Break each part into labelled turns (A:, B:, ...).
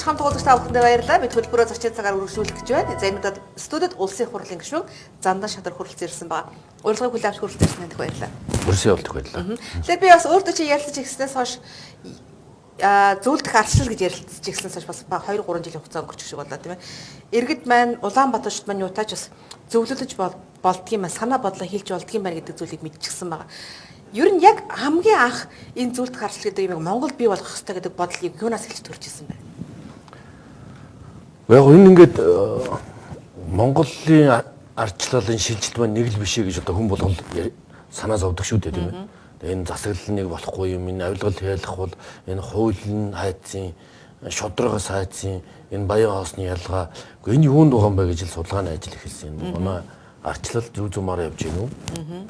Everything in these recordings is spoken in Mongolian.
A: Үзэж хамт уулзагч та бүхэндээ баярлалаа. Бид хөтөлбөрөө зочин цагаар үргэлжлүүлэх гэж байна. За энэ удаад студид улсын их хурлын гишүүн Зандан Шадар хүрэлцэн ирсэн байна. Урилгыг хүлээн авч хүрэлцэн ирсэн танд баярлалаа.
B: Урьсан явуулах баярлалаа.
A: Тэгэхээр би бас өөртөө чи ярилцаж ирснээс хойш зөвлөдөх арчлал гэж ярилцж ирснээс хойш бас 2 3 жилийн хугацаа өнгөрчих шиг боллоо, тийм ээ. Иргэд маань Улаанбаатар шид маань юутаач бас зөвлөдөж болдгийм байна, санаа бодлоо хэлж болдгийм байна гэдэг зүйлийг мэдчихсэн байгаа. Ер нь яг хамгийн анх энэ зөвлөдөх арчлал гэдэг юмыг Монгол бий болгох ёстой гэдэг бодлыг юунаас эхэлж төрж ирсэн бэ?
B: Яг энэ ингээд Монголын ардчлалын шилжилт маань нэг л биш ээ гэж одоо хүн болгол санаа зовдөг шүү дээ, тийм ээ. Энэ засаглал нэг болохгүй юм, энэ авилгал хялах бол энэ хууль нь хайцын, шударгаас хайцын, энэ баян хоосны ялгаа. Үгүй энэ юунд байгаа юм бэ гэж л судалгааны ажил эхэлсэн юм. Манай ардчлал зөв замаар явж гинүү?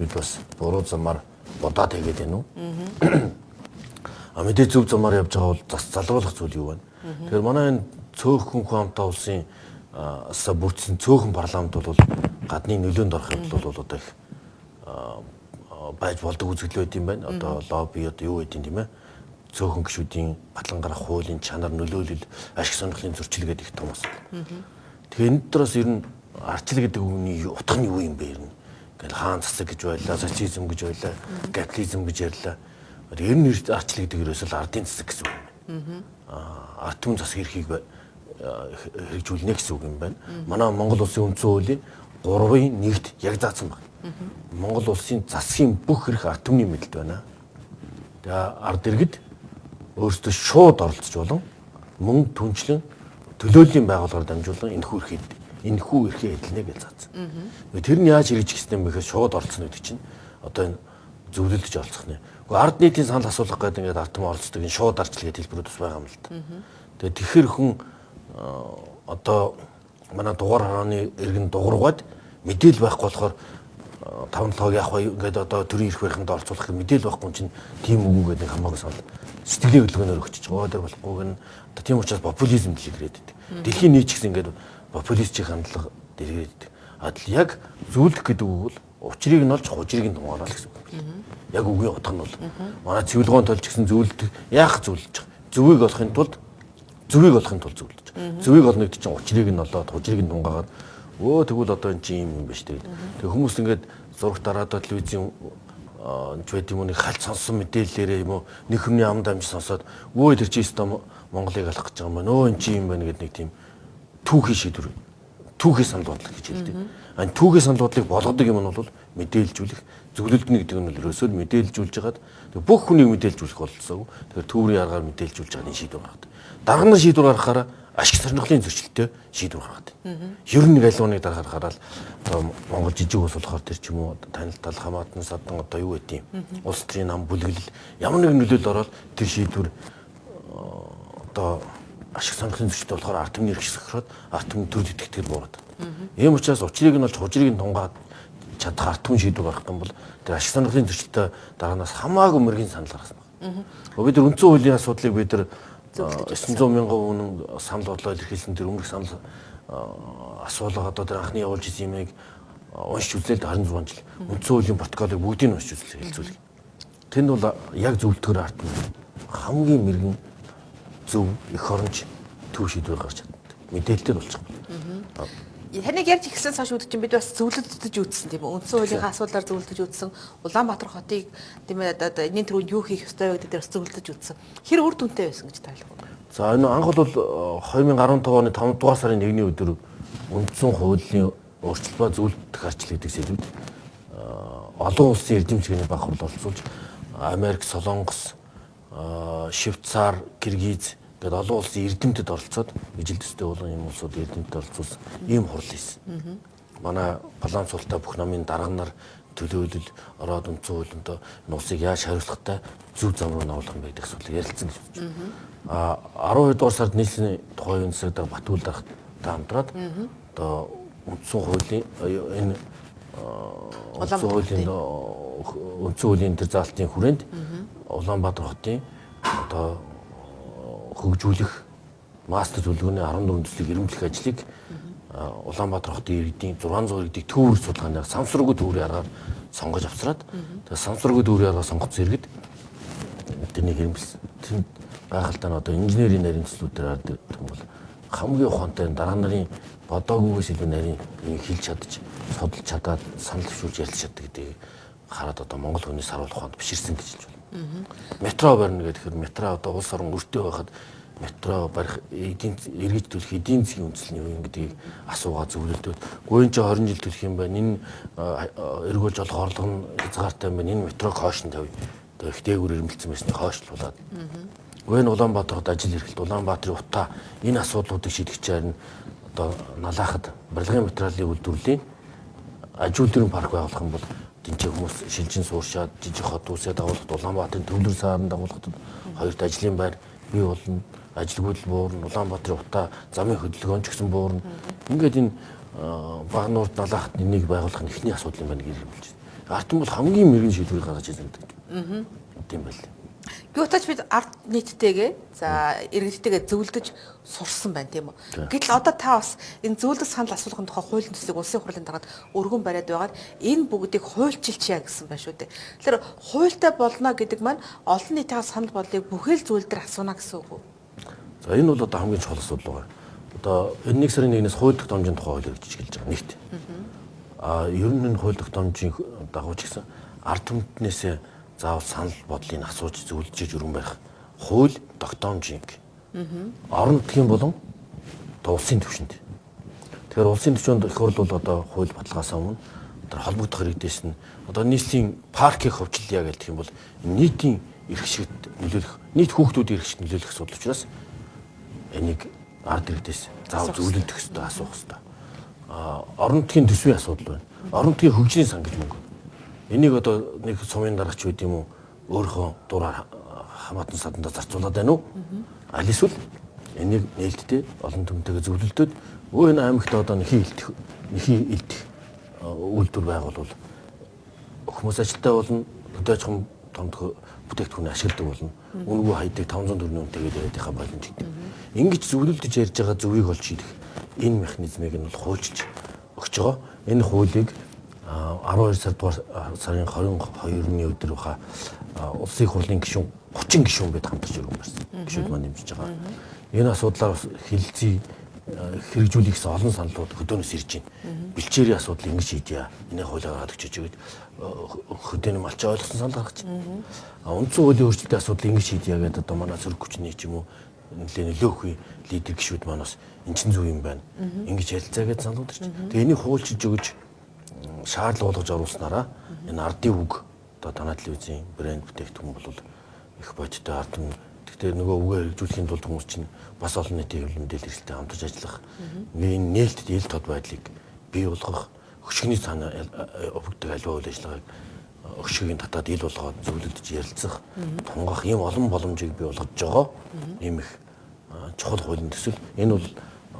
B: Бид бас буруу замаар будаад хийгээд байна уу? А мэдээ зөв замаар явж байгаа бол зас залруулах зүйл юу вэ? Тэгэхээр манай энэ цөөхөн хүн амтаа улсын асаа бүрдсэн цөөхөн парламент бол гадны нөлөөнд орох явдал бол одоо их байж болдог үзэгдэл байд юм байна. Одоо лобби одоо юу гэдэг юм, тийм ээ. Цөөхөн гишүүдийн батлан гарах хуулийн чанар нөлөөлөл, ашиг сонирхлын зөрчил гэдэг их том асуудал. Тэгэхээр энэ дотроос ер нь арчил гэдэг үгний утга нь юу юм бэ ер нь? Ингээл хаан засаг гэж байлаа, социализм гэж байлаа, капитализм гэж ярьлаа. Ер нь арчил гэдэг ерөөсөө л ардын засаг гэсэн үг юм байна. Ард түмэн засаг эрхийг хэрэгжүүлнэ гэсэн үг юм байна. Манай Монгол улсын үндсэн хуулийн 3-ын 1-т яг заасан байна. Монгол улсын засгийн бүх эрх ард түмний мэдэлд байна. Тэгээ ард иргэд өөрсдөө шууд оролцож болон мөн түнчлэн төлөөллийн байгууллагаар дамжуулан энэхүү эрхээ эдлэнэ гэж заасан. Тэр нь яаж хэрэгжих ёстой юм бэ гэхээр шууд оролцоно гэдэг чинь одоо энэ зөвлөлдөж оролцох нэ. Гэхдээ ард нийтийн санал асуулах гэдэг ингээд ард түмэн оролцдог энэ шууд арчил гэдэг хэлбэрүүд бас байгаа юм л та. Тэгээ тэгэхээр хүн одоо манай дугаар харааны иргэн дуурайд мэдээлэл байхгүй болохоор 5 7-ог яах вэ ингээд одоо төрийн эрх бариханд оролцуулах гэх мэдээлэл байхгүй юм чинь тийм үгүй гэдэг хамаагүй санал сэтгэлийн хөдөлгөөнөөр өгчөж байгаа тэр болохгүй гэн одоо тийм учраас популизм дэлгэрээд байдаг. Дэлхийн нийт ч гэсэн ингээд популистийн хандлага дэлгэрээд байдаг. Адил яг зөвлөх гэдэг үг бол учрыг нь олж хужрыг нь тунгаараа л гэсэн үг юм. Яг үгийн утга нь бол манай цэвлэгоон толж гэсэн зөвлөдөг яах зөвлөж байгаа. Зөвийг олохын тулд зөвийг олохын тулд зөвлөж. Зөвийг олно гэдэг чинь учрыг нь олоод хужрыг нь тунгаагаад өө тэгвэл одоо энэ чинь юм юм биш тэгээд. Тэгээ хүмүүс ингээд зурагт дараад телевизийн ч байд юм уу нэг хальт сонссон мэдээллээрээ юм уу нэг хүний амд амж сонсоод өө тэр чинь өстө Монголыг алах гэж байгаа юм байна. Өө энэ чинь юм байна гэдэг нэг тийм түүхийн шийдвэр түүхийн санал бодлого гэж хэлдэг. А энэ түүхийн санал бодлыг болгодог юм нь бол мэдээлжүүлэх, зөвлөлдөнө гэдэг нь бол ерөөсөө мэдээлжүүлж хагаад бүх хүнийг мэдээлжүүлэх бололцоогүй. Тэгэхээр төврийн аргаар мэдээлжүүлж байгаа энэ шийдвэр гаргадаг. Дарга нар шийдвэр гаргахаараа ашиг сонирхлын зөрчилтэй шийдвэр гаргадаг. Ер нь нэг алууныг дарахаар хараад одоо Монгол жижиг улс болохоор тэр ч юм уу танил тал хамаатан садан одоо юу гэдэг юм улс төрийн нам бүлэглэл ямар нэгэн нөлөөлөл ороод тэр шийдвэр одоо ашиг сонирхлын зөрчилтэй болохоор ард түмний эрх сохроод ард түмний төрөл итгэтгэл буураад. Ийм учраас учрыг нь олж хужрыг нь тунгаад чадах ард түмэн шийдвэр гаргах юм бол тэр ашиг сонирхлын зөрчилтэй дараанаас хамаагүй мэрэгэн санал гаргасан байна. Бид нар үндсэн хуулийн асуудлыг бид нар 900 мянган хүн санал бодлоо илэрхийлсэн тэр өмнөх санал асуулга одоо тэр анхны явуулж исэн юмыг уншиж үзлээ л 26 жил. Үндсэн хуулийн протоколыг бүгдийг нь уншиж үзлээ хэлцүүлэг. Тэнд бол яг зөвлөдгөр ард түмэн хамгийн мэрэгэн зөв эх оронч төв шийдвэр гарч чаддаг. Мэдээлэлтэй болчих.
A: Таныг ярьж эхэлсэн хойш үүд чинь бид бас зөвлөдөж үзсэн, тийм үү? Үндсэн хуулийнхаа асуудлаар зөвлөдөж үзсэн. Улаанбаатар хотыг, тийм ээ, одоо энэний түрүүнд юу хийх ёстой вэ гэдэг дээр бас зөвлөдөж үзсэн. Хэр үр дүнтэй байсан гэж таалах вэ?
B: За энэ анх бол 2015 оны 5 дугаар сарын 1-ний өдөр үндсэн хуулийн өөрчлөлт ба зөвлөдөх арчил гэдэг сэдвүүд олон улсын эрдэмтдийн баг хурл оролцуулж Америк, Солонгос, Швейцар, Киргиз гээд олон улсын эрдэмтэд оролцоод ижил төстэй болон ийм улсууд эрдэмтэд оролцуулсан ийм хурл хийсэн. Манай парламент суултаа бүх намын дарга нар төлөөлөл ороод үндсэн хуулинд энэ улсыг яаж хариуцлагатай зөв зам руу оруулах юм бэ гэдэг асуудлыг ярилцсан гэж бодож байна. А 12 дугаар сард нийслэлийн тухайн үеийн засаг дарга Батүл даргатай хамтраад одоо үндсэн хуулийн энэ үндсэн хуулийн тэр заалтын хүрээнд Улаанбаатар хотын одоо хөгжүүлэх мастер төлөвлөгөөний 14 төслийг эрэмблэх ажлыг Улаанбаатар хотын иргэдийн 600 иргэдийг төвөр судалгааны самсруугүй төврийн аргаар сонгож авчраад тэгээ самсруугүй төврийн аргаар сонгоцсон иргэд тэрнийг эрэмблсэн. Гайхалтай нь одоо инженерийн нарийн төслүүдээр ард юм бол хамгийн ухаантай дараа нарын бодоогүйгээс илүү нарийн хэлж чадж, судалж чадаад, санал төвшүүлж ярилж чаддаг гэдгийг хараад одоо Монгол хүний саруул ухаанд биширсэн гэж хэлж байна. Метро барина гэхээр метро одоо улс орон өртөө байхад метро барих эдийн эргэж төлөх эдийн засгийн үндсэл нь юу юм гэдгийг асуугаа зөвлөлтөд. Гүн чи 20 жил төлөх юм байна. Энэ эргүүлж олох орлого нь хязгаартай юм байна. Энэ метрог хойш нь тавь. Одоо их дээгүүр ирмэлцсэн байсны хойшлуулад. Гүн Улаанбаатарт ажил эрхэлт, Улаанбаатарын утаа энэ асуудлуудыг шийдэх чаар нь одоо налаахад барилгын материалын үйлдвэрлэлийн ажиулдврын парк байгуулах юм бол тэнцээ хүмүүс шилжин сууршаад жижиг хот үүсээ дагуулхад Улаанбаатарын төвлөр саарн дагуулхад хоёрт ажлын байр бий болно, ажилгүйдэл буурна, Улаанбаатарын утаа замын хөдөлгөөн ч гэсэн буурна. Ингээд энэ Багнуурд налаахад энийг байгуулах нь эхний асуудал юм байна гэж хэлж байна. Ард түмэн бол хамгийн мэрэгэн шийдвэрийг гаргаж ирсэн гэдэг. Тийм байл.
A: Юутаач бид ард нийттэйгээ за иргэдтэйгээ зөвлөдөж сурсан байна тийм үү. Гэтэл одоо та бас энэ зөвлөх санал асуулгын тухай хуулийн төслийг улсын хурлын дараад өргөн бариад байгаад энэ бүгдийг хуульчилчээ гэсэн байна шүү дээ. Тэгэхээр хуультай болно гэдэг маань олон нийтийн санал бодлыг бүхэл зүйл дээр асууна гэсэн үг үү?
B: За энэ бол одоо хамгийн чухал асуудал байгаа. Одоо энэ 1 сарын 1-ээс хууль тогтоомжийн тухай хууль хэрэгжиж эхэлж байгаа нэгт. Ер нь энэ хууль тогтоомжийн дагуу ч гэсэн ард түмнээсээ заавал санал бодлыг асууж зөвлөж өргөн барих хууль тогтоомжийг орон нутгийн болон одоо улсын түвшинд. Тэгэхээр улсын түвшинд их хурл бол одоо хууль баталгаасаа өмнө одоо холбогдох иргэдээс нь одоо нийслэлийн паркийг ховчлъя гэх юм бол нийтийн эрх ашигт нөлөөлөх, нийт хүүхдүүдийн эрх ашигт нөлөөлөх асуудал учраас энийг ард иргэдээс заавал зөвлөлдөх ёстой, асуух ёстой. Орон нутгийн төсвийн асуудал байна. Орон нутгийн хөгжлийн сан гэж мөнгө. Энийг одоо нэг сумын дарагч байд юм уу өөрийнхөө дураар хамаатан садандаа зарцуулаад байна уу? Аль эсвэл энийг нээлттэй олон түмтэйгээ зөвлөлтөд өө энэ аймагт одоо нэхий илтэх үйлдвэр байгуулвал хүмүүс ажилтаа болно, хөдөө аж ахуйн том бүтээгдэхүүн ашигладаг болно. Үнэгүй хайдаг 500 төгрөгийн үнэтэйгээ яриадынхаа боломж гэдэг. Ингэж зөвлөлдөж ярьж байгаа зөвийг олж шийдэх энэ механизмыг нь бол хуульчилж өгч байгаа. Энэ хуулийг 12 сар дугаар сарын 22-ны өдөр баха улсын хурлын гишүүн 30 гишүүн бид хамтарч өргөн барьсан. Гишүүд маань дэмжиж байгаа. Энэ асуудлаар бас хэлэлцээ хэрэгжүүлэх гэсэн олон саналууд хөдөөнөөс ирж байна. Бэлчээрийн асуудал ингэж шийдье. Энийг хуулиар гаргаад өгч гэж хөдөөний малчаа ойлгосон санал гаргаж байна. Үндсэн хуулийн өөрчлөлтийн асуудал ингэж шийдье гэдэг одоо манай сөрөг хүчний ч юм уу нэлээ нөлөөхүй лидер гишүүд маань бас эн чинь зөв юм байна. Ингэж ярилцаа гэж саналууд ирж. Тэгээ энийг хуульчилж өгөж шаардлага болгож оруулснараа энэ ардын үг одоо танай телевизийн брэнд бүтээгдэхүүн бол их бодиттой ард түмэн. Гэхдээ нөгөө үгээ хэрэгжүүлэхийн тулд хүмүүс чинь бас олон нийтийн хэвлэл мэдээлэл хэрэгсэлтэй хамтарч ажиллах. Энэ нээлттэй ил тод байдлыг бий болгох, хөшигний цаана өгдөг аливаа үйл ажиллагааг өшигийн татаад ил болгоод зөвлөлдөж ярилцах, тунгах ийм олон боломжийг бий болгож байгаа. Ийм их чухал хуулийн төсөл. Энэ бол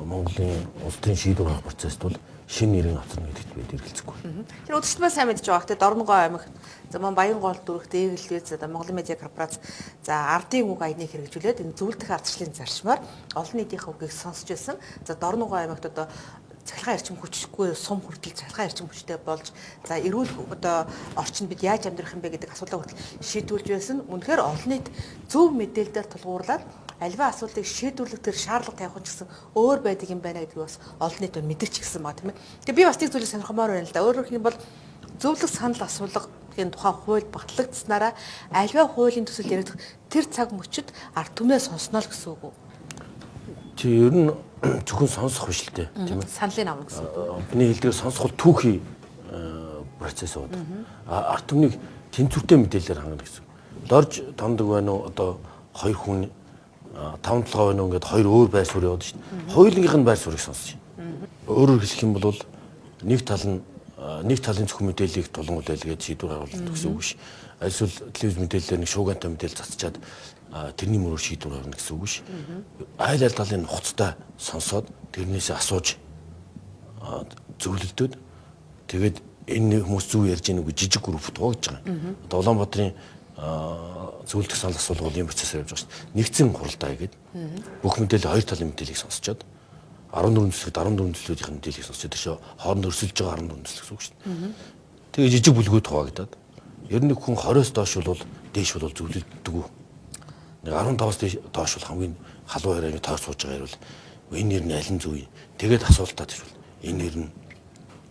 B: Монголын улс төрийн шийдвэр гаргах процесст бол шинэ нэрийг авчирна гэдэгт бид эргэлзэхгүй.
A: Тэр үзэгчд маань сайн мэдж байгаа. Тэ Дорногов аймагт за мөн Баянгол дүүрэгт Эглэвэз за Монголын медиа корпорац за ардын үг аяныг хэрэгжүүлээд энэ зөвлөдөх ардчлалын зарчмаар олон нийтийн үгийг сонсч байсан. За Дорногов аймагт одоо цахилгаан эрчим хүчгүй сум хүртэл цахилгаан эрчим хүчтэй болж за эрүүл одоо орчинд бид яаж амьдрах юм бэ гэдэг асуудлаа хүртэл шийдвэрлэж байсан. Үнэхээр олон нийт зөв мэдээлэлээр тулгуурлаад альва асуудлыг шийдвэрлэх тэр шаардлага тавих ч гэсэн өөр байдаг юм байна гэдгийг бас олон нийт мэдэрч гисэн ба тийм ээ. Тэгээ би бас нэг зүйлийг сонирхомоор байна л да. Өөрөөр хэлбэл бол зөвлөх санал асуулгын тухай хууль батлагдсанараа альва хуулийн төсөл яригдах тэр цаг мөчид ард түмнээ сонсноо л гэсэн үг үү?
B: Чи ер нь зөвхөн сонсох биш л дээ тийм ээ.
A: Саналыг авна гэсэн үг.
B: Бидний хэлдгээр сонсох бол түүхий процесс байдаг. Ард түмнийг тэнцвэртэй мэдээлэлээр хангана гэсэн. Дорж томдог байна уу одоо хоёр хүн таван толгой байна уу ингээд хоёр өөр байр суурь яваад шүү дээ. Хоёулынх нь байр суурийг сонсож байна. Өөрөөр хэлэх юм бол нэг тал нь нэг талын зөвхөн мэдээллийг тулан үлээлгээд шийдвэр гаргуулдаг гэсэн үг биш. Альсвал телевиз мэдээлэлээр нэг шуугантай мэдээлэл цацчаад тэрний мөрөөр шийдвэр гаргана гэсэн үг биш. Айл айл талын нухацтай сонсоод тэрнээсээ асууж зөвлөлтөд тэгээд энэ хүмүүс зөв ярьж гэнэ үгүй жижиг групп туугдж байгаа юм. Одоо Улаанбаатарын зөвлөх санал асуулга бол ийм процессор явж байгаа шүү дээ. Нэгдсэн хуралдаа гэдэг. Бүх мэдээлэл хоёр талын мэдээллийг сонсчоод 14 төслөд 14 төслүүдийн мэдээллийг сонсчод тийш хооронд өрсөлдөж байгаа 14 төсөл гэсэн үг шүү дээ. Тэгээ жижиг бүлгүүд хуваагдаад ер нь хүн 20-оос доош бол дээш бол зөвлөлддөг. Нэг 15-аас доош бол хамгийн халуун ярианы тойр сууж байгаа ярил энэ нэр нь аль нь зөв юм. Тэгээд асуултаа тэгвэл энэ нэр нь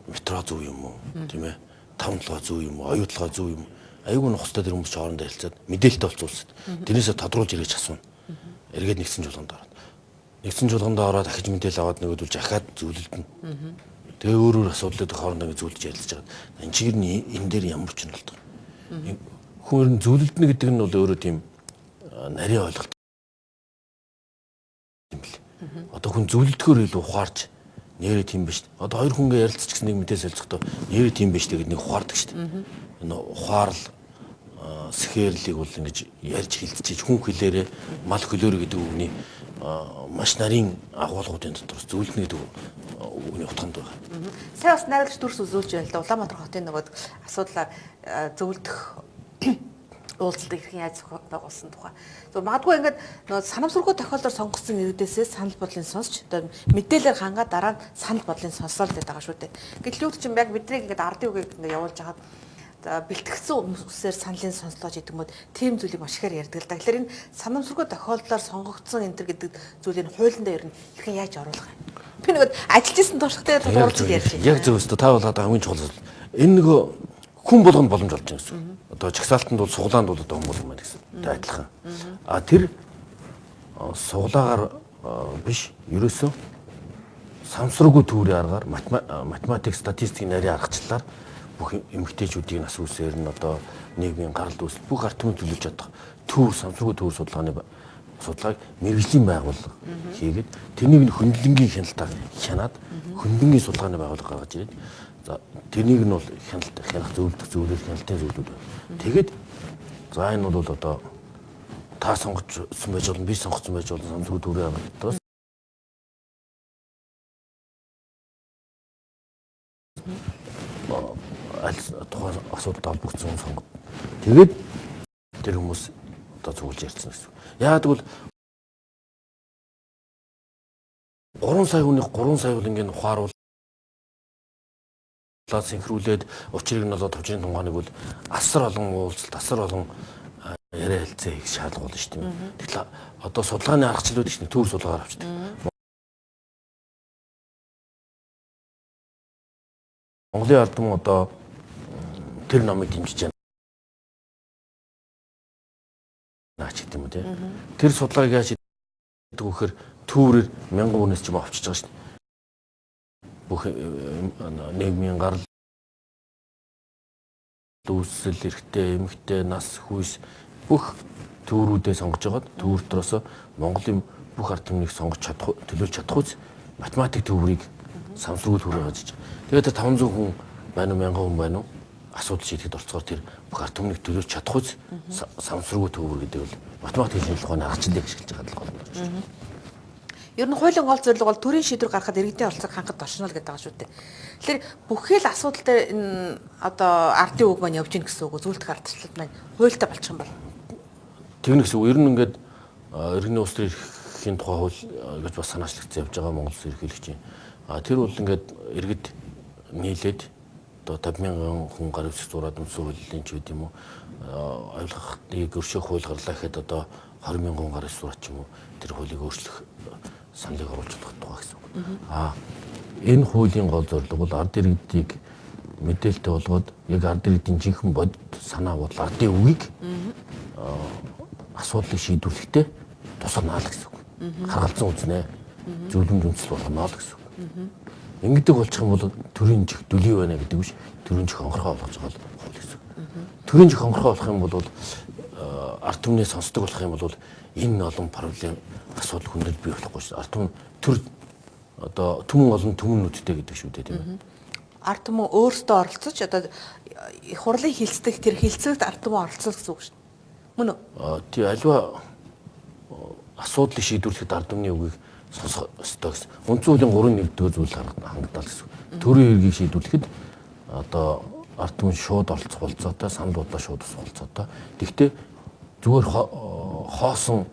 B: метро зөв юм уу? Тийм ээ. Таван толгой зөв юм уу? Оюу толгой зөв юм уу? Аюул нухацтай тэр хүмүүс хоорондоо ярилцаад мэдээлэлтэй болцуулсан. Тэрнээсээ тодруулж ирэж асууна. Эргээд нэгдсэн чуулганд ороод. Нэгдсэн чуулганд ороод ахиж мэдээлэл аваад нөгөөдөл жахаад зөвлөлдөнө. Тэгээ өөр өөр асуудлууд хоорондоо ингэ зөвлөж ярилцж байгаа. Энэ чигээр нь энэ дээр ямар ч юм болдог. Хүн ер нь зөвлөлдөнө гэдэг нь бол өөрөө тийм нарийн ойлголт юм бэл. Одоо хүн зөвлөлдөхөөр илүү ухаарч нэрээ тийм биш. Одоо хоёр хүн ингээ ярилцчих гэсэн нэг мэдээ солилцохдоо нэрээ тийм биш тэгээд нэг ухаардаг шүү дээ. Энэ ухаарл сэхэрлийг бол ингэж ярьж хилцчихэж хүн хэлээрээ мал хөлөөрэй гэдэг үгний маш нарийн агуулгуудын дотор зөвлөнө гэдэг үгний утганд байгаа.
A: Сайн бас найруулагч дүрс үзүүлж байна л да. Улаанбаатар хотын нөгөө асуудлаар зөвлөдөх уулзалтыг хэрхэн яаж байгуулсан тухай. Зөв магадгүй ингээд нөгөө санамсаргүй тохиолдолд сонгосон иргэдээсээ санал бодлын сонсч одоо мэдээлэлээр хангаад дараа нь санал бодлын сонслоо л гэдэг байгаа шүү дээ. Гэтэл юу чинь яг биднийг ингээд ардын үгийг ингээд явуулж хагаад за бэлтгэгдсэн хүмүүсээр саналын сонслоо гэдэг юм уу тийм зүйлийг маш ихээр ярьдаг л да. Тэгэхээр энэ санамсаргүй тохиолдлоор сонгогдсон энэ төр гэдэг зүйлийг хуулиндаа ер нь хэрхэн яаж оруулах юм? Би нөгөө ажиллаж исэн туршлагатай тулгуурлаж ярьж байна.
B: Яг зөв өстө та бол одоо хамгийн чухал зүйл. Энэ нөгөө хүн болгонд боломж олж байгаа гэсэн. Одоо жагсаалтанд бол суглаанд бол одоо хүн болгон байна гэсэн. Тэ адилхан. А тэр суглаагаар биш ерөөсөө самсраагүй төврийн аргаар математик, статистикийн нарийн аргачлалаар бүх эмэгтэйчүүдийн нас үсээр нь одоо нийгмийн гаралт үүсэл бүх ард түмэнд төлөөлж чадах төвөр самсраагүй төвөр судалгааны судалгааг мэргэжлийн байгууллага хийгээд тэрнийг нь хөндлөнгийн хяналтаар хянаад хөндлөнгийн судалгааны байгууллага гаргаж ирээд за тэрнийг нь бол хяналт хянах зөвлөдөх зөвлөл хяналтын зөвлөлүүд байна. Тэгээд за энэ бол одоо та сонгоцсон байж болно, би сонгоцсон байж болно самсраагүй төврийн арга дотроос аль тухайн асуудалд холбогдсон хүн сонгоно. Тэгээд тэр хүмүүс одоо зөвлөж ярьсан гэсэн. Яагаад гэвэл 3 сая хүний 3 сая бол ингээд ухааруулаад синхруулээд учрыг нь болоод төвчрийн тунгааныг бол асар олон уулзалт, асар олон яриа хэлцээ хийх шаардлага болно шүү дээ. Тэгэхээр одоо судалгааны аргачлалууд чинь төвөр судалгаар авчдаг. Монголын ард түмэн одоо тэр номыг дэмжиж байна ч гэдэг юм уу тий. Тэр судалгааг яаж хийдэг вэ гэхээр төврээр 1000 хүнээс ч юм авчиж байгаа шүү дээ. Бүх нийгмийн гарал үүсэл, эрэгтэй, эмэгтэй, нас, хүйс бүх төврүүдээ сонгож байгаад төвөр дотроос Монголын бүх ард түмнийг сонгож чадах, төлөөлж чадах үз математик төврийг самсргүй төврөө гаргаж иж. Тэгээд тэр 500 хүн байна уу, 1000 хүн байна уу асуудал шийдэхэд орцгоор тэр бүх ард түмнийг төлөөлж чадах үз самсргүй төвөр гэдэг бол математикийн шинжилгээ ухааны аргачлалыг ашиглаж байгаа л гол.
A: Ер нь хуулийн гол зорилго бол төрийн шийдвэр гаргахад иргэдийн оролцоог хангахад оршино л гэдэг байгаа шүү дээ. Тэгэхээр бүхэл асуудал дээр энэ одоо ардын үг маань явж гин гэсэн үг үү? Зүйлдэх ардчлал маань хуультай болчих юм бол.
B: Тэгнэ гэсэн үг. Ер нь ингээд иргэний улс төр эрхийн тухай хууль гэж бас санаачлагдсан явж байгаа Монгол улсын ерөнхийлөгчийн. А тэр бол ингээд иргэд нийлээд одоо 50,000 хүн гар үсэг зураад үндсэн хуулийн ч үгүй юм уу оюулгахыг өршөөх хууль гарлаа гэхэд одоо 20,000 хүн гар үсэг зураад ч юм уу тэр хуулийг өөрчлөх саналыг оруулж болох тухай гэсэн үг. А энэ хуулийн гол зорилго бол ард иргэдийг мэдээлэлтэй болгоод яг ард иргэдийн жинхэнэ бодит санаа бодол ардын үгийг асуудлыг шийдвэрлэхдээ тусгана л гэсэн үг. Харгалзан үзнэ. Зөвлөмж үндэслэл болгоно л гэсэн үг. Ингэдэг болчих юм бол төрийн чих дүлий байна гэдэг биш төрийн чих онгорхой болгож байгаа л хууль гэсэн үг. Төрийн чих онгорхой болох юм бол ард түмнээ сонсдог болох юм бол энэ олон проблем асуудал хүндрэл бий болохгүй шүү. Ард түмэн төр одоо түмэн олон түмэнүүдтэй гэдэг шүү дээ тийм ээ.
A: Ард түмэн өөрсдөө оролцож одоо их хурлын хилцдэг тэр хилцэгт ард түмэн оролцсон гэсэн үг шүү. Мөн үү?
B: Тий аливаа асуудлыг шийдвэрлэхэд ард түмний үгийг сонсох ёстой гэсэн. Үндсэн хуулийн 3.1-р зүйл хангагдал гэсэн. Төрийн хэргийг шийдвэрлэхэд одоо ард түмэн шууд оролцох болцоотой, санал бодлоо шууд өсөх болцоотой. Тэгвэл зүгээр хоосон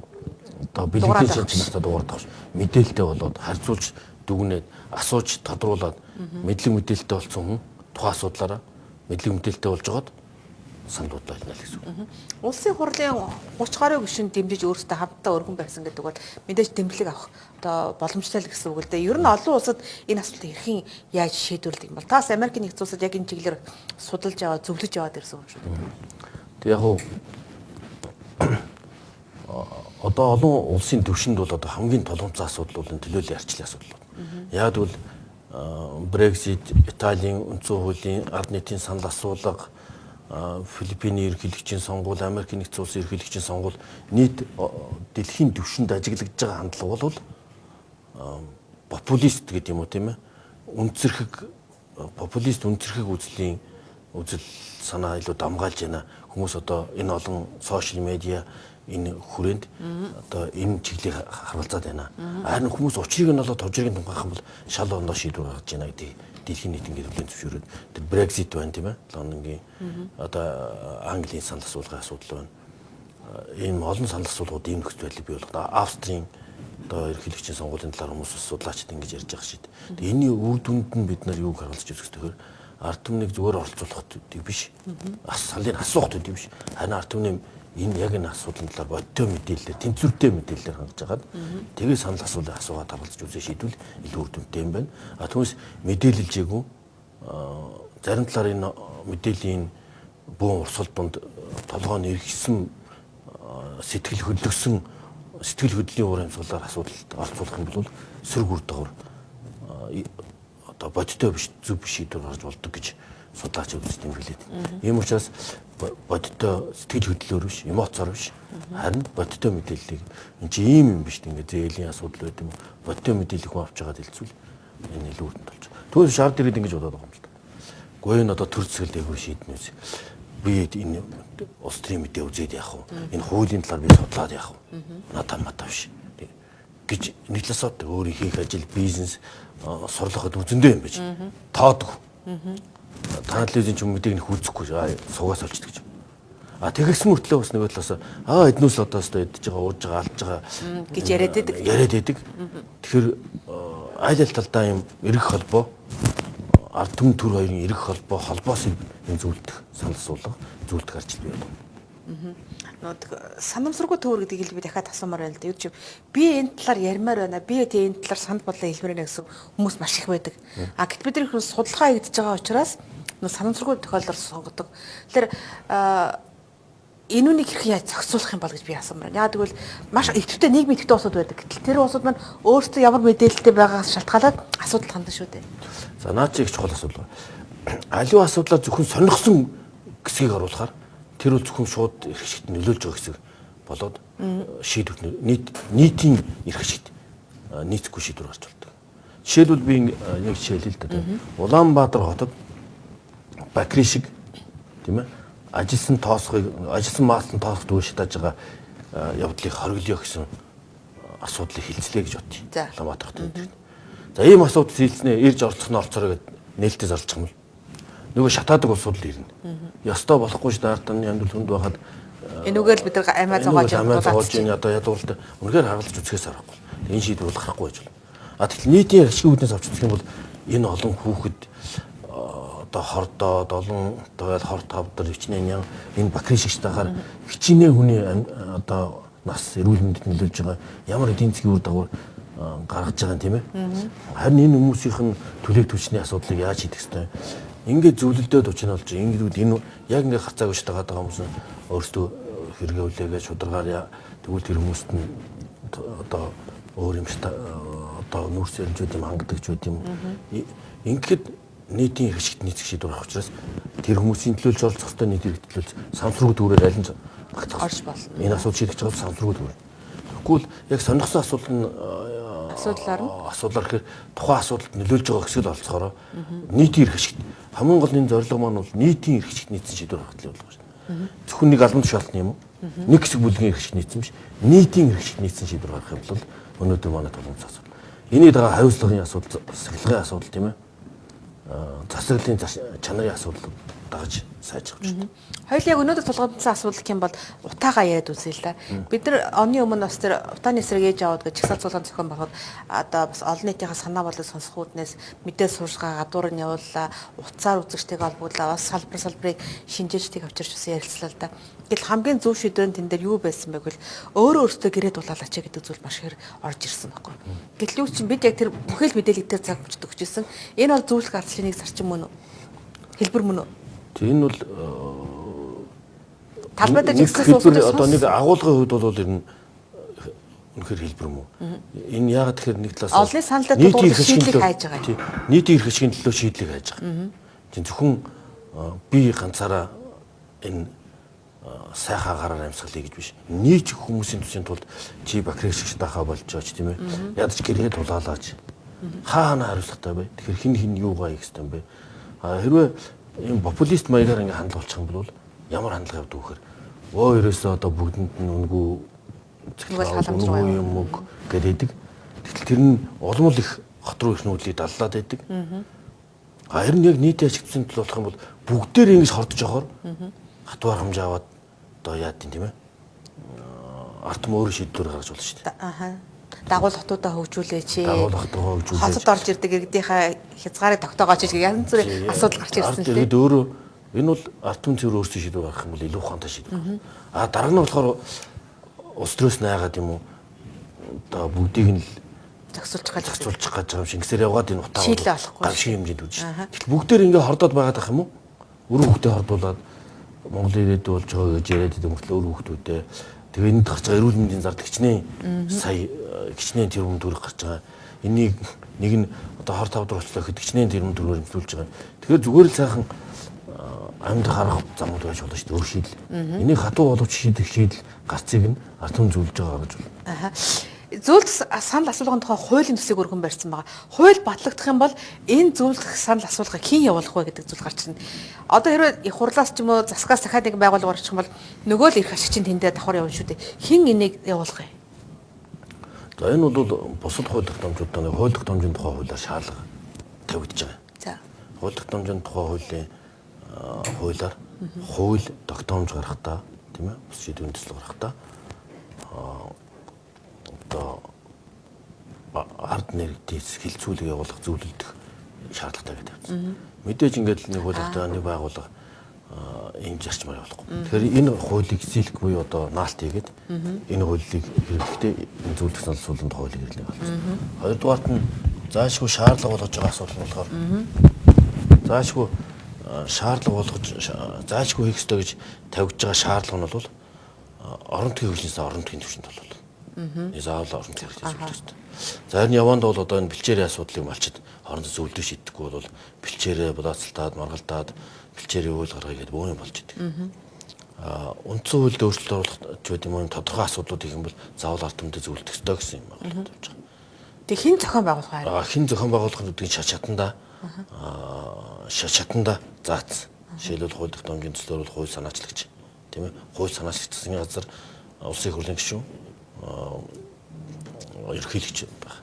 B: одоо бэлгэдийн шилжих надад дугаардах ш. Мэдээлэлтэй болоод харьцуулж дүгнээд асууж тодруулаад мэдлэг мэдээлэлтэй болсон хүн тухайн асуудлаараа мэдлэг мэдээлэлтэй болж байгаад санал бодлоо хэлнэ л гэсэн үг.
A: Улсын хурлын 30 гаруй гишүүн дэмжиж өөрсдөө хамтдаа өргөн байсан гэдэг бол мэдээж дэмжлэг авах одоо боломжтой л гэсэн үг л дээ. Ер нь олон улсад энэ асуудлыг хэрхэн яаж шийдвэрлэдэг юм бол? Таас Америкийн нэгдсэн улсад яг энэ чиглэлээр судалж яваа, зөвлөж яваад ирсэн юм шүү дээ.
B: Тэг яг уу одоо олон улсын төвшөнд бол одоо хамгийн тулгамдсан асуудал бол энэ төлөөллийн арчлалын асуудал байна. Яг тэгвэл Brexit, Италийн үндсэн хуулийн ард нийтийн санал асуулга, Филиппиний ерөнхийлөгчийн сонгуул, Америкийн нэгдсэн улсын ерөнхийлөгчийн сонгуул нийт дэлхийн түвшинд ажиглагдж байгаа хандлага бол популист гэдэг юм уу тийм ээ? Үнцэрхэг популист үнцэрхэг үзлийн үзэл санаа илүү дамгаалж байна. Хүмүүс одоо энэ олон сошиал медиа энэ хүрээнд одоо энэ чиглэлийг харгалзаад байна. Харин хүмүүс учрыг нь болоод тожрыг нь тунгаах юм бол шал ондоо шийдвэр гаргаж байна гэдгийг дэлхийн нийт ингээд хүлээн зөвшөөрөөд тэр Brexit байна тийм ээ. Лондонгийн одоо Английн санал асуулгын асуудал байна. Ийм олон санал асуулгууд ийм нөхцөл байдлыг бий болгоод Австрийн одоо ерөнхийлөгчийн сонгуулийн талаар хүмүүс судлаачид ингэж ярьж байгаа шид. Тэгээ энэний үр дүнд нь бид нар юуг харгалзаж үзэх гэхээр ард түмнийг зүгээр оролцуулах төдий биш. Саналыг асуух төдий биш. Харин ард түмний энэ яг энэ асуудлын талаар бодиттой мэдээлэлээр, тэнцвэртэй мэдээлэлээр хангаж хагаад тэгээ санал асуулгыг асуугаад харгалзаж үзээ шийдвэл илүү үр дүнтэй юм байна. А түүнээс мэдээлэлжээгүй зарим талаар энэ мэдээллийн бөөн урсгал дунд толгой нь эргэсэн сэтгэл хөдлөсөн сэтгэл хөдлөлийн уур амьсгалаар асуудалд оролцуулах юм бол сөрөг үр дагавар одоо бодиттой биш зөв биш шийдвэр гаргаж болдог гэж судлаач үзэж тэмдэглээд. Ийм учраас бодиттой сэтгэл хөдлөлөөр биш, эмоцоор биш, харин бодиттой мэдээллийг энэ чи ийм юм биш ингээ зээлийн асуудал байд юм уу? Бодиттой мэдээллийг хүн авч байгаад хэлцвэл энэ илүү үр дүнтэй болж байгаа. Түүнээс шаард ирээд ингэж бодоод байгаа юм л да. Гэхдээ энэ одоо төр зэсгэл дээгүүр шийднэ үз. Би энэ улс төрийн мэдээ үзээд яах вэ? Энэ хуулийн талаар би судлаад яах вэ? Надад мата биш гэж нэг талаас өөрийн хийх ажил, бизнес, сурлах гэдэг зөндөө юм байж. Тоодог. Та телевизийн ч юм мэдээг нэх үзэхгүй суугаас олчдөг гэж. А тэгсэн мөртлөө бас нөгөө талаас эднүүс одоо өстой идэж байгаа, ууж байгаа, алж байгаа
A: гэж яриад байдаг.
B: Яриад байдаг. Тэгэхээр аль аль талдаа юм эрэх холбоо ард түмэн төр хоёрын эрэх холбоо холбоос юм зөвлөдөх санал асуулга, зөвлөдөх арчил бий болно.
A: Санамсаргүй төвөр гэдгийг би дахиад асуумаар байна л да. Юу ч би энэ талаар ярмаар байна. Би тэгээ энэ талаар санал бодлоо хэлмээр байна гэсэн хүмүүс маш их байдаг. А гэт бид нар их судалгаа хийгдэж байгаа учраас санамсаргүй тохиолдолд сонгодог. Тэгэхээр энэ үнийг хэрхэн яаж зохицуулах юм бол гэж би асуумаар байна. Яг тэгвэл маш идэвхтэй нийгмийн идэвхтэй улсууд байдаг. Гэтэл тэр улсууд маань өөрсдөө ямар мэдээлэлтэй байгаагаас шалтгаалаад асуудал хандан шүү дээ.
B: За наа чи их чухал асуудал. Аливаа асуудлаа зөвхөн сонирхсон хэсгийг оруулахаар тэр бол зөвхөн шууд эрх ашигт нөлөөлж байгаа хэсэг болоод шийдвэр нийтийн эрх ашигт нийцэхгүй шийдвэр гарч болдог. Жишээлбэл би нэг жишээ хэлье л да. Улаанбаатар хотод бакри шиг тийм ээ ажилсан тоосгыг ажилсан маасан тоосго дүүр шатааж байгаа явдлыг хориглоё гэсэн асуудлыг хилцлээ гэж бодъё. Улаанбаатар хотын дээр. За ийм асуудал хилцнэ ирж оролцох нь оролцоорой гэд нээлттэй зарлчих юм бол нөгөө шатаадаг улсууд л ирнэ. Ёстой болохгүй ш ард түмний амьдрал хүнд байхад
A: энүүгээр л бид нар амиа зугааж
B: энэ одоо ядуурлаа үнэхээр харгалж үзэхээс аргагүй. Энэ шийдвэр бол гарахгүй байж болно. А тэгэхээр нийтийн ашигын үүднээс авч үзэх юм бол энэ олон хүүхэд одоо хордоод олон тойл хор тавдар хичнээн ян энэ бакри шиг тахаар хичнээн хүний одоо нас эрүүл мэндэд нөлөөлж байгаа ямар эдийн засгийн үр дагавар гаргаж байгаа юм тийм ээ. Харин энэ хүмүүсийнх нь түлээг түвшний асуудлыг яаж шийдэх ёстой юм? Ингээд зөвлөлдөөд учир нь болж ингээд энэ яг ингээд харцаагүй шатаагаад байгаа хүмүүс нь өөрсдөө хэрэгээ үлээгээ шударгаар тэгвэл тэр хүмүүст нь одоо өөр юм одоо нүүрс ярмжууд юм хангадаг ч үт юм. Ингээд нийтийн эрх ашигт нийцэх шийдвэр гарах учраас тэр хүмүүсийн төлөөлж оролцох ёстой нийтийн эрх төлөөлж самсруу дүүрээр аль нь багтах
A: орж болно.
B: Энэ асуудал шийдэж байгаа самсруу дүүр. Тэгэхгүй л яг сонирхсан асуудал нь
A: асуудлаар нь
B: асуудлаар гэхээр тухайн асуудалд нөлөөлж байгаа хэсэг л оролцохороо нийтийн эрх ашигт хамгийн гол энэ зорилго маань бол нийтийн эрх ашигт нийцсэн шийдвэр гаргах болох шүү дээ. Зөвхөн нэг албан тушаалтны юм уу? Нэг хэсэг бүлгийн эрх ашигт нийцсэн биш. Нийтийн эрх ашигт нийцсэн шийдвэр гаргах юм бол өнөөдөр манай тулгамдсан асуудал. Энийг дагаа хариуцлагын асуудал, засаглалын асуудал тийм ээ. Засаглалын чанарын асуудал дагаж сайжруулж байна.
A: Хоёул яг өнөөдөр тулгамдсан асуудал гэх юм бол утаагаа яриад үзье л да. Бид нар оны өмнө бас тэр утааны эсрэг ээж аваад гэж жагсаал цуулган зохион байгуулахад одоо бас олон нийтийнхаа санаа болон сонсох үүднээс мэдээ сурчгаа гадуур нь явууллаа, утсаар үзэгчтэйг холбооглаа, бас салбар салбарыг шинжээчдийг авчирч бас ярилцлаа л да. Гэтэл хамгийн зөв шийдвэр нь тэн дээр юу байсан бэ гэвэл өөрөө өөртөө гэрээ дулаалаач гэдэг зүйл маш ихээр орж ирсэн байхгүй. Гэтэл юу чинь бид яг тэр бүхэл мэдээлэл дээр цаг мөчд өгч ирсэн. Энэ бол зөвлөх ардчлалын нэг зарчим мөн үү? Хэлбэр мөн үү?
B: Энэ бол
A: талбай дээр
B: жигсээс одоо нэг агуулгын хувьд бол ер нь үнэхээр хэлбэр мөн. Энэ яагаад тэгэхээр нэг талаас
A: олонний саналтай тулгуурлах шийдлийг хайж байгаа юм.
B: Нийтийн эрх ашигын төлөө шийдлийг хайж байгаа. Тийм зөвхөн би ганцаараа энэ сайхан агараар амьсгалъя гэж биш. Нийт хүмүүсийн төсвийн тулд чи бактерийг шиг дахаа болж байгаа ч тийм ээ. Ядаж гэрээ тулаалаач. Хаа ханаа хариуцлагатай бай. Тэгэхээр хин хин юугаа хийх ёстой юм бэ? А хэрвээ ийм популист маягаар ингээ хандлуулчих юм бол ямар хандлага явдаг вэхээр өө ерөөсөө одоо бүгдэнд нь үнгүй цэцлэг юм үг гэдэг. Тэгтэл тэр нь улам л их хот руу их нүүдлийг даллаад байдаг. А харин яг нийтийн ашиг төсвийн төлөө болох юм бол бүгдээр ингэж хордож явахаар хатвар хамжаа аваад одоо яад тийм ээ. Арт мөр шийдвэр гаргаж болно шүү дээ.
A: Аха. Дагуул хотуудаа хөгжүүлээч.
B: Дагуул хотоо хөгжүүлээч.
A: Хотод орж ирдэг иргэдийнхээ хязгаарыг тогтоогооч гэж янз бүрийн асуудал гарч ирсэн л
B: дээ. Өөрөө энэ бол арт түмэн цэвэр өөрсдөө шийдвэр гаргах юм бол илүү ухаантай шийдвэр. А дараа нь болохоор улс төрөөс найгаад юм уу одоо бүгдийг нь л
A: зохицуулчих гэж
B: зохицуулчих гэж байгаа юм шиг ингэсээр яваад энэ утаа гамшиг хэмжээнд үжиж.
A: Аха.
B: Гэтэл бүгдээр ингээ хордоод байгаад ах юм уу? Үр хөвгтөө хордуулаад Монголын ирээдүй болж байгаа гэж яриад идэв мөртлөө үр хөвгтүүдээ тэгээ энд гарч байгаа эрүүл мэндийн зардал хичнээн сая хичнээн тэрбум төгрөг гарч байгаа. Энийг нэг нь одоо 25 дугаар очлоо гэхэд хичнээн тэрбум төгрөгөөр хэмжүүлж байгаа. Тэгэхээр зүгээр л сайхан амьдрах арга замууд байж болно шүү дээ. Өөр шийдэл. Энийг хатуу боловч шийдэх шийдэл гарцыг нь ард түмэн зөвлөж байгаа гэж байна.
A: Аха. Зөвлөх санал асуулгын тухай хуулийн төслийг өргөн барьсан байгаа. Хууль батлагдах юм бол энэ зөвлөх санал асуулгыг хэн явуулах вэ гэдэг зүйл гарч ирнэ. Одоо хэрвээ их хурлаас ч юм уу засгаас дахиад нэг байгууллага орчих юм бол нөгөө л эрх ашиг чинь тэндээ давхар явна шүү дээ. Хэн энийг явуулах вэ?
B: За энэ бол бусад хууль тогтоомжуудаа нэг хууль тогтоомжийн тухай хуулиар шаардлага тавигдж байгаа.
A: За.
B: Хууль тогтоомжийн тухай хуулийн хуулиар хууль тогтоомж гаргахдаа тийм ээ бус шийдвэрийн төсөл гаргахдаа одоо ард нэрдээс хилцүүлэг явуулах зөвлөлдөх шаардлагатай гэдэг тавьсан. Мэдээж ингээд л нэг хууль тогтоом нэг байгууллага ийм зарчмаар явуулахгүй. Тэгэхээр энэ хуулийг зээлэх буюу одоо наалт хийгээд энэ хуулийг хэрэглэхдээ энэ зөвлөх санал асуулгын тухай хуулийг хэрэглэх болсон. Хоёрдугаарт нь заашгүй шаардлага болгож байгаа асуудал нь болохоор заашгүй шаардлага болгож заашгүй хийх ёстой гэж тавигдж байгаа шаардлага нь бол орон нутгийн хөгжлөөс орон нутгийн түвшинд бол. Заавал орон нутгийн хөгжлөөс зөвлөх ёстой. За харин яванд бол одоо энэ бэлчээрийн асуудлыг малчид хоорондоо зөвлөж шийдэхгүй бол бэлчээрээ булаацалтаад маргалдаад бэлчээрийн үйл гаргая гэдээ бөөн юм болж идэг. Үндсэн хуульд өөрчлөлт оруулах ч байд юм уу тодорхой асуудлууд их юм бол заавал ард түмэндээ зөвлөдөх ёстой гэсэн юм байгууллага тавьж байгаа.
A: Тэг хэн зохион байгуулах вэ?
B: Хэн зохион байгуулах гэдгийг шат шатанда шат шатанда заацсан. Жишээлбэл хууль тогтоомжийн төслөөр бол хууль санаачлагч тийм ээ хууль санаачлагч засгийн газар улсын их хурлын гишүүн ерөнхийлөгч байх.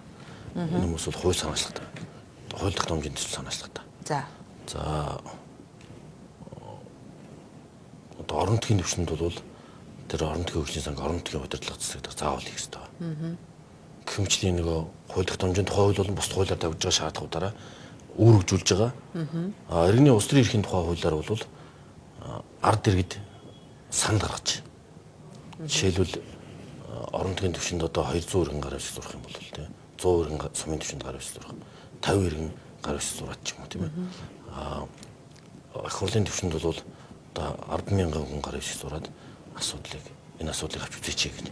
B: Энэ хүмүүс бол хууль санаачлагтай. Хууль тогтоомжийн төсөл санаачлагтай.
A: За.
B: За одоо орон нутгийн түвшинд бол тэр орон нутгийн хөгжлийн санг орон нутгийн удирдлага засаг заавал хийх ёстой. Гэх мэтлийн нөгөө хууль тогтоомжийн тухай хууль болон бусад хуулиар тавьж байгаа шаардлагуудаараа үүрэгжүүлж байгаа. Иргэний улс төрийн эрхийн тухай хуулиар бол ард иргэд санал гаргаж. Жишээлбэл орон нутгийн түвшинд одоо 200 иргэн гар авч зурах юм бол тийм 100 иргэн сумын түвшинд гар авч зурах, 50 иргэн гар авч зураад ч юм уу тийм ээ. Их хурлын түвшинд бол одоо 10,000 хүн гар авч зураад асуудлыг энэ асуудлыг авч үзээч гэж.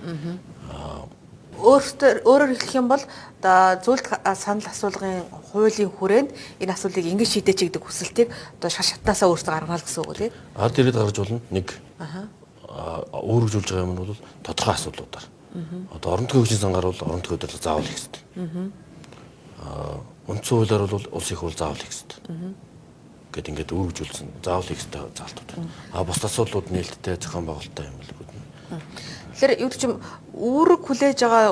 A: Өөрөөр хэлэх юм бол одоо зөвлөлт санал асуулгын хуулийн хүрээнд энэ асуудлыг ингэж шийдээч гэдэг хүсэлтийг одоо шат шатнаасаа өөрсдөө гаргана л гэсэн үг үү?
B: Ард иргэд гаргаж болно. Нэг. Үүрэгжүүлж байгаа юм нь бол тодорхой асуудлуудаар. Одоо орон нутгийн хөгжлийн сангаар бол орон нутгийн удирдлага заавал хийх ёстой. Үндсэн хуулиар бол улс их хурл заавал хийх ёстой. Гэт ингээд үүрэгжүүлсэн заавал хийх ёстой заалтууд. Бусад асуудлууд нээлттэй зохион байгуулалттай юм л гүднэ.
A: Тэгэхээр юу ч юм үүрэг хүлээж байгаа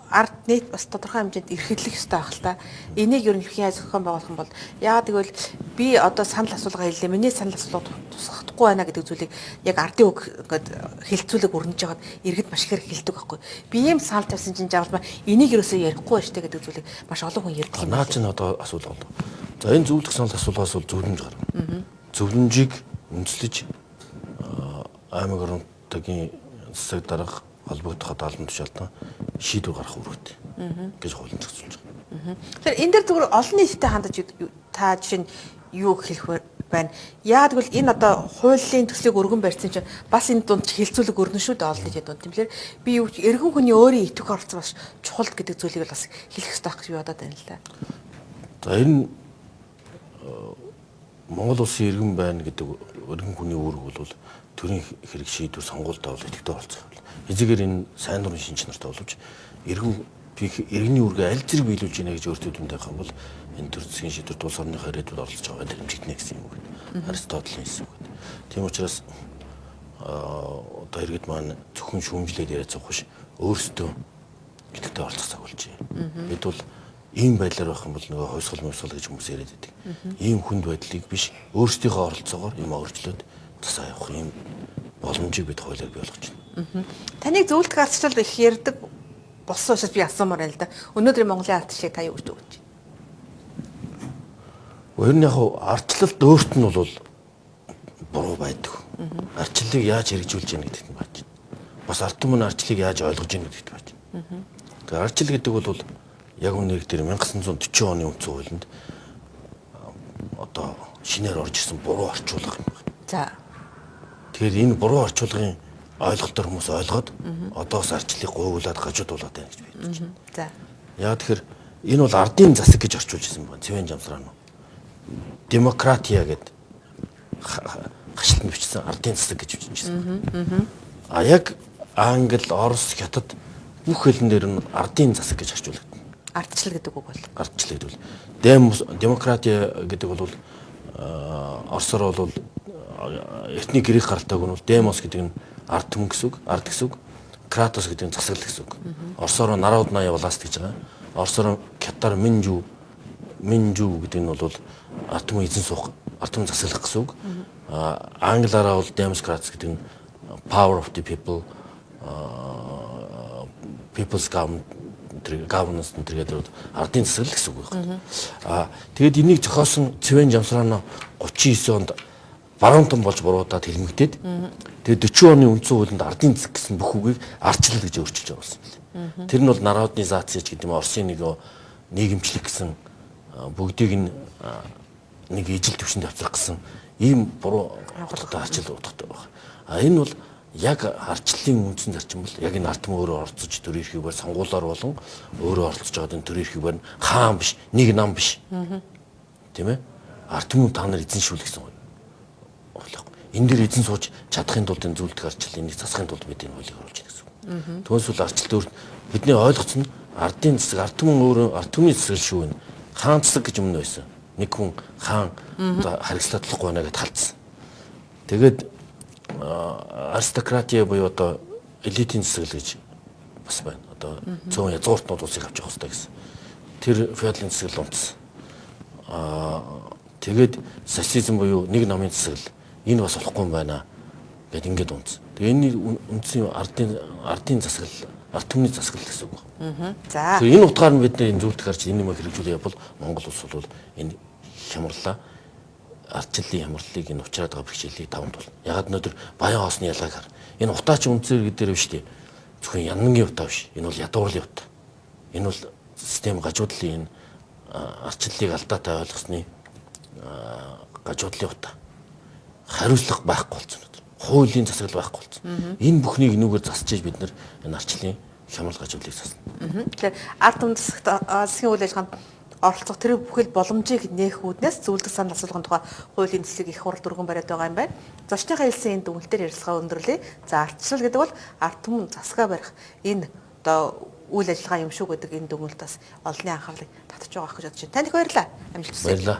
A: Ард нийт бас тодорхой хэмжээнд эрхэлэх ёстой байх л та. Энийг ер нь хэрхэн яаж зохион байгуулах юм бол яагаад гэвэл би одоо санал асуулга хэллээ. Миний санал асуулга тусгахдаггүй байна гэдэг зүйлийг яг ардын үг ингээд хэлцүүлэг өрнөж байгаад иргэд маш ихээр хэлдэг байхгүй. Би ийм санал тавьсан чинь жавал энийг ерөөсөө ярихгүй байж тээ гэдэг зүйлийг маш олон хүн ярьдаг юм.
B: Наа чинь одоо асуулга болов. За энэ зөвлөх санал асуулгаас бол зөвлөмж гарна. Зөвлөмжийг үндэслэж аймаг оронтойгийн засаг дарга холбогдох албан тушаалтан шийдвэр гаргах үүрэгтэй гэж хуулийн зохицуулж байгаа.
A: Тэгэхээр энэ дээр зүгээр олон нийтэд хандаж та жишээ нь юу хэлэх вэ байна? Яагаад гэвэл энэ одоо хуулийн төслийг өргөн барьсан чинь бас энэ дунд хэлцүүлэг өрнө шүү дээ олон нийтийн дунд. Тэгэхээр би юу эргэн хүний өөрийн итгэх оролцоо бас чухал гэдэг зүйлийг бас хэлэх ёстой байх гэж би бодоод байна л да.
B: За энэ Монгол улсын иргэн байна гэдэг өргөн хүний үүрэг бол төрийн хэрэг шийдвэр сонгуультай бол идэвхтэй оролцох. Эзэгээр энэ сайн дурын шин чанартай боловч иргэн иргэний үүргээ аль зэрэг биелүүлж гинэ гэж өөртөө дүн тавих юм бол энэ төр засгийн шийдвэр улс орныхоо ирээдүйд оролцож байгаа байдлаар хэмжигдэнэ гэсэн юм үг. Аристотелийн хэлсэн үг. Тийм учраас одоо иргэд маань зөвхөн шүүмжлээд яриад суух биш өөрсдөө идэвхтэй оролцох цаг болжээ. Бид бол ийм байдлаар байх юм бол нөгөө хувьсгал мөвсгөл гэж хүмүүс яриад байдаг. Ийм хүнд байдлыг биш өөрсдийнхөө оролцоогоор юм өөрчлөөд засаа явах ийм боломжийг бид хуулиар бий болгож байна.
A: Таныг зөвлөлт гарчлал их ярьдаг болсон учраас би асуумаар байна л да. Өнөөдрийн Монголын ардчлалыг та юу гэж дүгнэж байна?
B: Ер нь яг ардчлалт өөрт нь бол буруу байдаг. Ардчлалыг яаж хэрэгжүүлж яах гэдэгт нь байж байна. Бас ард түмэн ардчлалыг яаж ойлгож яах гэдэгт байж байна. Тэгэхээр ардчлал гэдэг бол яг үнээр дээр 1940 оны үндсэн хуулинд одоо шинээр орж ирсэн буруу орчуулга юм байна.
A: За.
B: Тэгэхээр энэ буруу орчуулгын ойлголтоор хүмүүс ойлгоод одоос ардчлалыг гуйгуулад гажуудуулаад байна гэж би бодож байна.
A: За.
B: Яг тэгэхээр энэ бол ардын засаг гэж орчуулж ирсэн байна. Цэвэн жамсраа нь. Демократия гэдэг хашлтанд бичсэн ардын засаг гэж бичсэн. А яг Англи, Орос, Хятад бүх хэлэн дээр нь ардын засаг гэж орчуулагдана.
A: Ардчлал гэдэг үг бол
B: ардчлал гэдэг бол демократия гэдэг бол орсоор бол эртний грек гаралтай үг нь бол демос гэдэг нь ард түмэн гэсэн үг, ард гэсэн үг. Кратос гэдэг нь засаглал гэсэн үг. Орсоор народная власть гэж байгаа. Орсоор хятадаар минжүү гэдэг нь бол ард түмэн эзэн суух, ард түмэн засаглах гэсэн үг. Англиараа бол democrats гэдэг нь power of the people, people's government, governance энэ гэдэг ардын засаглал гэсэн үг байна. Тэгээд энийг зохиосон Цэвэн Жамсрана 39 онд баруунтан болж буруудаад хэлмэгдээд тэгээд 40 оны үндсэн хуулинд ардын засаг гэсэн бүх үгийг ардчлал гэж өөрчилж оруулсан юм лээ. Тэр нь бол народнизац гэдэг юм Оросын нэг нийгэмчлэг гэсэн бүгдийг нь нэг ижил төвшөнд авчрах гэсэн ийм буруу утгатай арчил утгатай байна. А энэ бол яг арчлалын үндсэн зарчим бол яг энэ ард түмэн өөрөө оролцож төрийн эрхийг барь сонгуулиар болон өөрөө оролцож байгаа энэ төрийн эрхийг барь хаан биш, нэг нам биш. Тийм ээ? Ард түмэн та нар эзэншүүл гэсэн үг. Энэ дээр эзэн сууж чадахын тулд энэ зөвлөлт арчлал энийг засахын тулд бид энэ хуулийг оруулж байна гэсэн үг. Түүнээс арчлалт өөр бидний ойлгоцсон нь ардын засаг, ард түмэн өөрөө ард түмний засаг шүү энэ. Хаан засаг гэж өмнө байсан. Нэг хүн хаан одоо харгислаад болохгүй байна гэдээ халдсан. Тэгээд аристократия буюу одоо элитийн засаг л гэж бас байна. Одоо цөөн язгууртнууд улсыг авч явах хэрэгтэй гэсэн. Тэр феодалын засаг л унтсан. Тэгээд социализм буюу нэг намын засаг л энэ бас болохгүй юм байна гэд ингээд унтсан. Тэгээ энэ үндсэн ардын засаглал, ард түмний засаглал гэсэн үг.
A: За.
B: Тэгэхээр энэ утгаар нь бид энэ зөвлөлт гарч энэ юм хэрэгжүүлэх явбал Монгол улс бол энэ хямралаа ардчлалын хямралыг энэ учраад байгаа бэрхшээлийг даван туулна. Ягаад өнөөдөр баян хоосны ялгааг хар. Энэ утаа чи үндсээр гэдээр биш үү? Зөвхөн янангийн утаа биш. Энэ бол ядуурлын утаа. Энэ бол систем гажуудлын энэ ардчлалыг алдаатай ойлгосны гажуудлын утаа. Хариуцлага байхгүй болсон. Хуулийн засаглал байхгүй болсон. Энэ бүхнийг энүүгээр засч бид нар энэ ардчлалын хямрал гажуудлыг засна.
A: Тэгэхээр ард түмэн засагт засгийн үйл ажиллагаанд оролцох тэр бүхэл боломжийг нээх үүднээс зөвлөдөх санал асуулгын тухай хуулийн төслийг их хурал дөргөн бариад байгаа юм байна. Зочныхаа хэлсэн энэ дүгнэлтээр ярилцлага өндөрлөе. За ардчлал гэдэг бол ард түмэн засгаа барих энэ одоо үйл ажиллагаа юм шүү гэдэг энэ дүгнэлт бас олонний анхаарлыг татж байгаа гэж бодож байна. Танд их баярлалаа. Амжилт хүсье.
B: Баярлалаа.